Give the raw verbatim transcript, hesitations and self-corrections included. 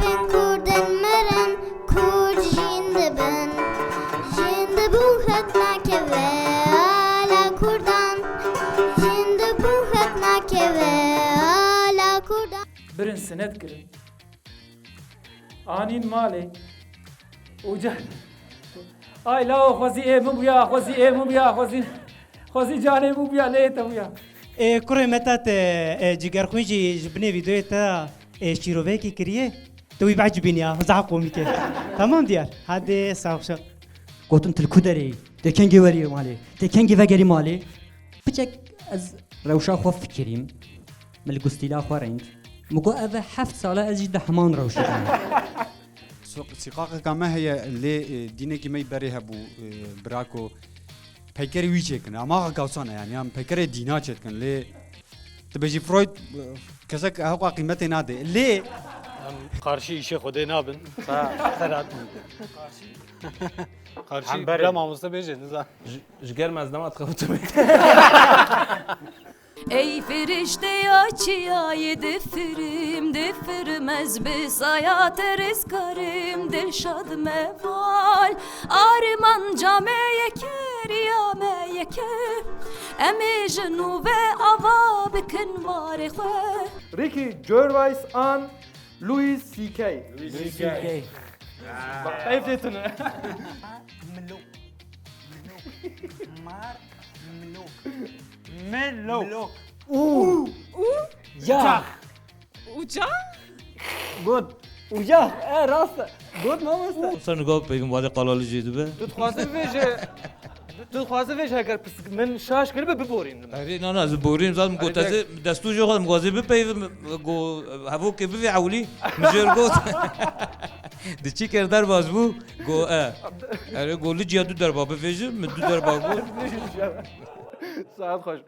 Bin kurdin mirin, kurd jîn dibin. Jîn dibûn xet nakeve ala kurdan. Jîn dibûn xet nakeve ala kurdan. Birin sinet kirin. Anîn malê. Uca. Ay lawo xwezî ê min bûya, xwezî ê min bûya, xwezî, xwezî canê min bûya, lê te bûya. Ê, kurê me te te, ê, cigerxwîn jî ji binê vîdeoyê te, ê, şîroveyekî kiriye. Tu wî biecibîniya, zehf komîk e. Tamam diyar. Hadi, sağ ol. Gotin, tu li ku derê yî? Te kengî werî malê? Te kengî vegerî malê? Piçek ez rewşa xwe fikirîm. Min li gustîla xwe reynd. Min got, ev e heft sal e ez jî di heman rewşê de me. Soq-, sîqaqeka me heye, lê, e, dînekî me yî berê hebû, e, birako peykerê wî çêkin. Ama axa Gawsan e, yani, yan peykerê dîna çêdikin. Lê tu bêjî Freud, e, kesek hewqa qîmetê nade. Lê em qarşî îşê Xwedê nabin. Sa xerat. Qarşî. Qarşî. Hemberê. Bila mamoste bêje, niza. Ji, ji germ ez nema dixebitim. Ey firişteya çiyayê difirim, difirim ez bi saya te rizgarim, dilşad meval. Armanca me yek e, riya me yek e, em ê ji nû ve ava bikin warê xwe. Ricky Gervais an Louis C K. Louis C K. Bak, peyv tê tune. Milok. Milok. Mar milok. Milok. Milok. U. U. Ya. Uca? Got. Uca. E, rast e. Got mamoste. Sen gov peyvim vade qalali jê dibe. Tu dixwaze vêje. Tu dixwaze vêje heger pis-, min şaş kiribe biborînim. Erê, na, na, ez borîm, zaten got, ez ê destû jê xwe dixwazê bipeyvim, go, hevokê bivê ewlî, min jê got. Di çi ker derbas bû, go, e. Erê, go, li ciya du derba bivêjim, min du derba got. Saet xweş.